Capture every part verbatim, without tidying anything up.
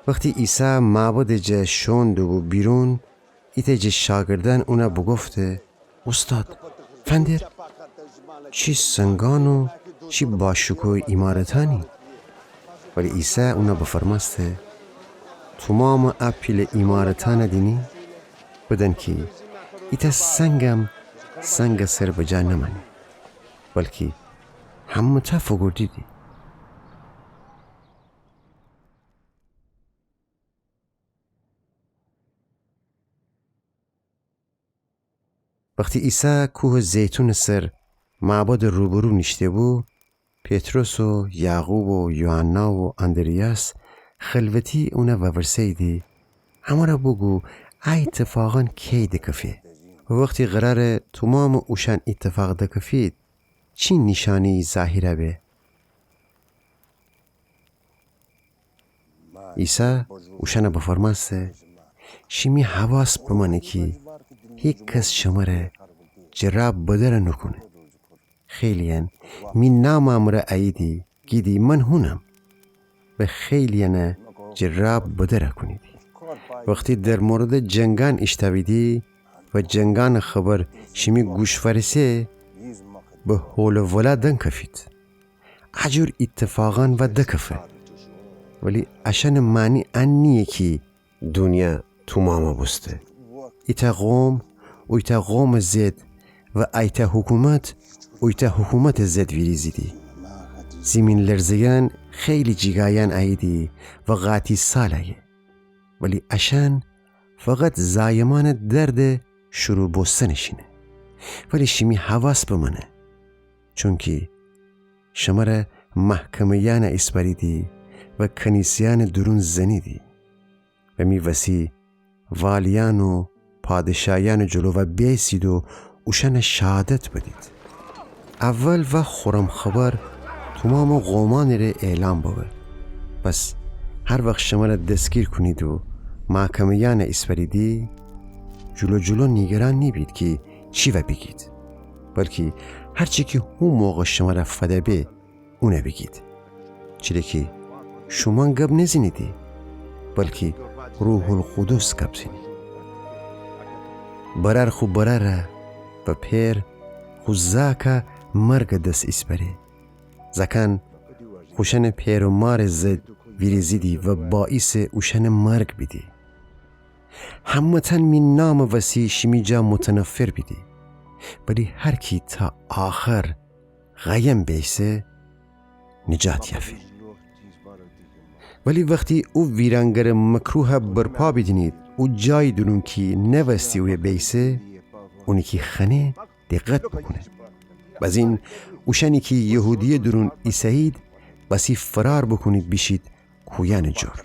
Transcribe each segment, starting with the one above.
وختی عیسی معبدٚ جا شوئون دوبو بیرون، ایتأ جٚه شاگردأن اونَ بوگفته: اوستاد، فندر، چی سنگأن و چی باشکوه عیمارتأنی. ولی عیسی اونَ بفرمأسته: تومامٚ ا پیله عیمارتأنَ دینی؟ بدأن کی ایتأ سنگم سنگٚ سر بجا نمأنه، بلکی همه‌تأ فوگوردیدی. وختی عیسی کوهٚ زیتونٚ سر معبدٚ روبرو نیشته‌بو، پطرس و یعقوب و یوحنا و آندریاس خلوتی اونَ وورسه‌ییدی: امرَ بوگو، ا ایتفاقأن کی دکفه؟ و وختی قرارٚ تومامٚ اوشأن ایتفاق دکفید، چی نیشأنه‌یی ظاهر به؟ عیسی اوشأنَ بفرمأسته: شیمی حواس بمأنه کی هیکس شمره جراب بدرَ نوکونه. خیلی‌یأن می نامٚ امرأ اییدی، گیدی من هونم، و خیلی‌یأنَ جراب بدرَ کونیدی. وختی در موردٚ جنگأن ایشتأویدی و جنگأنٚ خبر شیمی گوش فأرسه، به هول و ولا دنکفید. ا جور ایتفاقأن وا دکفه، ولی اشأنٚ معنی ان نییه کی دونیا تومامَ بوسته. ایتأ قوم اویتأ قومٚ ضد و ایتأ حکومت اویتأ حکومتٚ ضد ویریزیدی. زیمین‌لرزه‌یأن خیلی جیگایأن اییدی و قاطی سال ایه، ولی اشأن فقط زایمأنٚ دردٚ شروع بوستنٚ شینه. ولی شیمی حواس بمأنه، چونکی شمره محکمه‌یأنَ ایسپأریدی و کنیسه‌یأنٚ دورون زنیدی و می وسی والیأن و پادشایأنٚ جلو وا بیأیسید و اوشأنَ شهادت بدید. اول وا خورم خبر تومامٚ قومأنٚ ره اعلام ببه. پس هر وخت شمره دسگیر کونید و محکمه‌یأنَ ایسپأریدی، جلوجلو نیگران نیبید کی چی وا بیگید، بلکی هر چی کی هو موقع شمره فده به، اونَ بیگید. چره کی شومأن گب نزنیدی، بلکی روح‌القدس گب زنه. برأر خو برأرَ و پئر خو زأکَ مرگٚ دس ایسپأره. زأکأن خوشأنٚ پئر و مارٚ ضد ویریزیدی و باعیسٚ اوشأنٚ مرگ بیدی. همه‌تأن می نامٚ وسی شیمی جا متنفر بیدی، ولی هر کی تا آخر قایم بیأیسه، نجات یافه. ولی وختی او ویرانگرٚ مکروهَ برپا بیدینید، او جایی دورون کی نوستی اویه بیأیسه، اونی کی خوأنه دقت بوکونه. بزین اوشأنی کی یهودیه دورون ایسه‌یید، وسی فرار بوکونید بیشید کویأنٚ جور.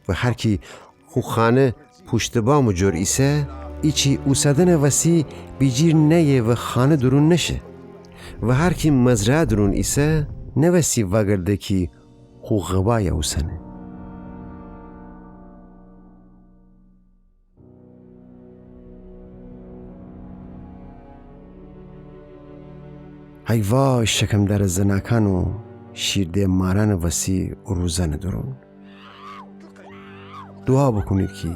و هر کی خو خانه پوشتٚ بامٚ جور ایسه، ایچی اوسادنٚ وسی بیجیر نأیه و خانه دورون نشه. و هر کی مزرعه دورون ایسه، نوستی وأگرده کی خو قبایَ اوسنه. هی وای شکمدأرٚ زنأکأن و شیرده‌یٚ مارأنٚ وسی او روزأنٚ دورون. دوعا بوکونید کی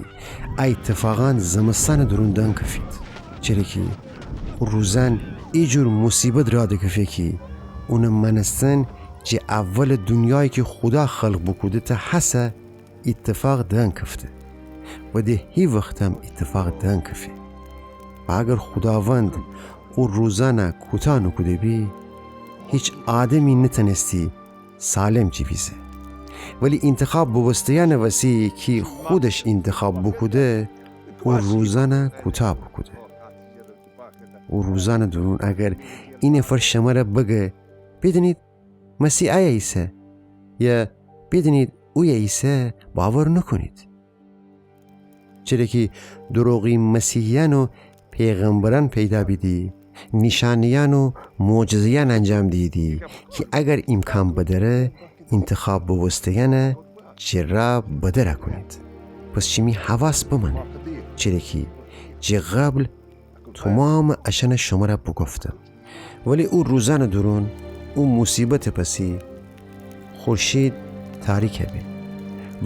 ا ایتفاقأن زمستأنٚ دورون دنکفید، چره کی او روزأن ایجور موصیبت رأ دکفه کی اونٚ مأنستن جٚه اولٚ دونیایی کی خودا خلق بوکوده تا هسه ایتفاق دنکفته و ده هی وختم ایتفاق دنکفه. و اگر خوداوند او روزأنَ کوتاه نوکوده بی، هیچ آدمی نتأنستی سالم جیویزه. ولی اینتخاب بوبوسته‌یأنٚ وسی کی خودش اینتخاب بوکوده، او روزأنَ کوتاه بوکوده. او روزأنٚ دورون اگر ای نفر شمره بگه، بیدینید مسیح ایه ایسه، یا بیدینید اویه ایسه، باور نوکونید. چره کی دروغی مسیحیأن و پیغمبرأن پیدا بیدی، نیشأنه‌یأن و معجزه‌یأن انجام دیدی کی اگر ایمکان بدأره، اینتخاب بوبوسته‌یأنَ جٚه رأ بدر کونید. پس شیمی حواس بمأنه، چره کی جٚه قبل تومامٚ اشأنَ شمره بوگفتم. ولی او روزأنٚ دورون، او موصیبتٚ پسی، خورشید تاریکَ به.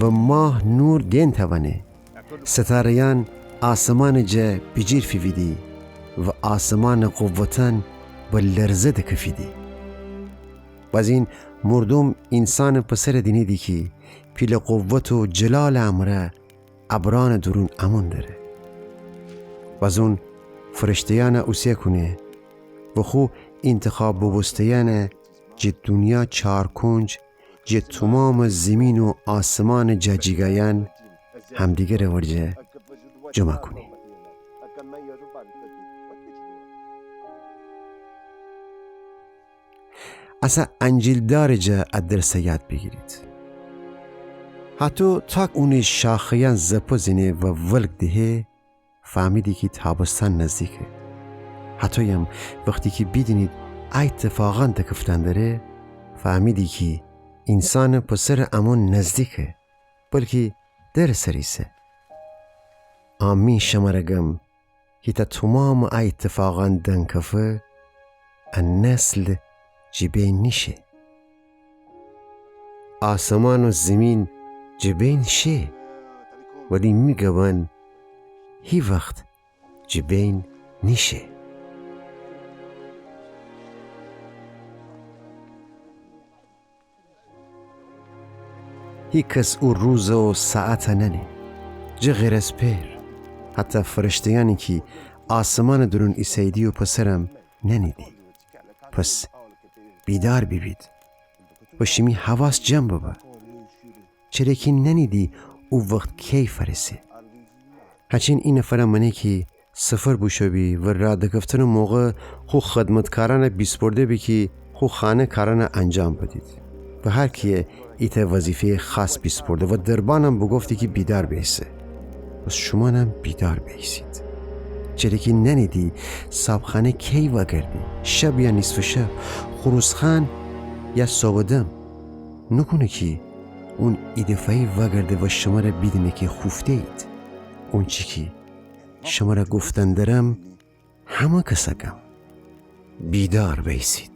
و ماه نور دئن توأنه. ستاره‌یأن آسمانٚ جا بیجیر فیویدی و آسمانٚ قوتأن به لرزه دکفیدی. بازین مردوم اینسانٚ پسرٚ دینیدی کی پیلٚ قوت و جلالٚ امرأ ابرأنٚ دورون امون دره. بازون فرشته‌یأنَ اوسه کونه و خو اینتخاب بوبوسته‌یأنَ جٚه دونیا چارکنج، جٚه تومامٚ زیمین و آسمانٚ جاجیگایأن همدیگرٚ ورجه جمع کونه. اسه انجیلدارٚ جا ا درسَ یاد بیگیرید. هتو تا اونی شاخه‌یأن زپه زنه و ولگ دهه، فهمیدی کی تابستان نزدیکه. هتویم وختی کی بیدینید ا ایتفاقأن دکفتن دره، فهمیدی کی اینسانٚ پسرٚ امون نزدیکه، بلکی درٚ سر ایسه. آمین شمره گم کی تا تومامٚ ا ایتفاقأن دنکفه، ا نسل جٚه بین نیشه. آسمان و زیمین جٚه بین شه، ولی می گبأن هی وخت جٚه بین نیشه. هیکس او روز و ساعتَ نأنه، جٚه غیر از پئر. حتی فرشته‌یأنی کی آسمانٚ دورون ایسه‌ییدی و پسرم نأنیدی. پس بیدار بیبید و شیمی حواس جمع ببه. چره کی نأنیدی او وخت کی فأرسه. هچین ای نفرَ مأنه کی سفر بوشو بی و راه دکفتنٚ موقع خو خدمتکارأنَ بیسپرده بی کی خو خانه کارأنَ انجام بدید و هر کی‌یه ایتأ وظیفه‌یٚ خاص بیسپرده و دربانم بوگفتی کی بیدار بیسه. پس شومأنم بیدار بیسید. چره کی نأنیدی صابخانه کی وأگرده، شب یا نیصفٚ شب، خروس‌خوأن یا صبٚ دم. نوکونه کی اون ایدفعه‌یی وأگرده و شمره بیدینه کی خوفته‌یید. اونچی کی شمره گفتن درم، همه کسَ گم. بیدار بیسید.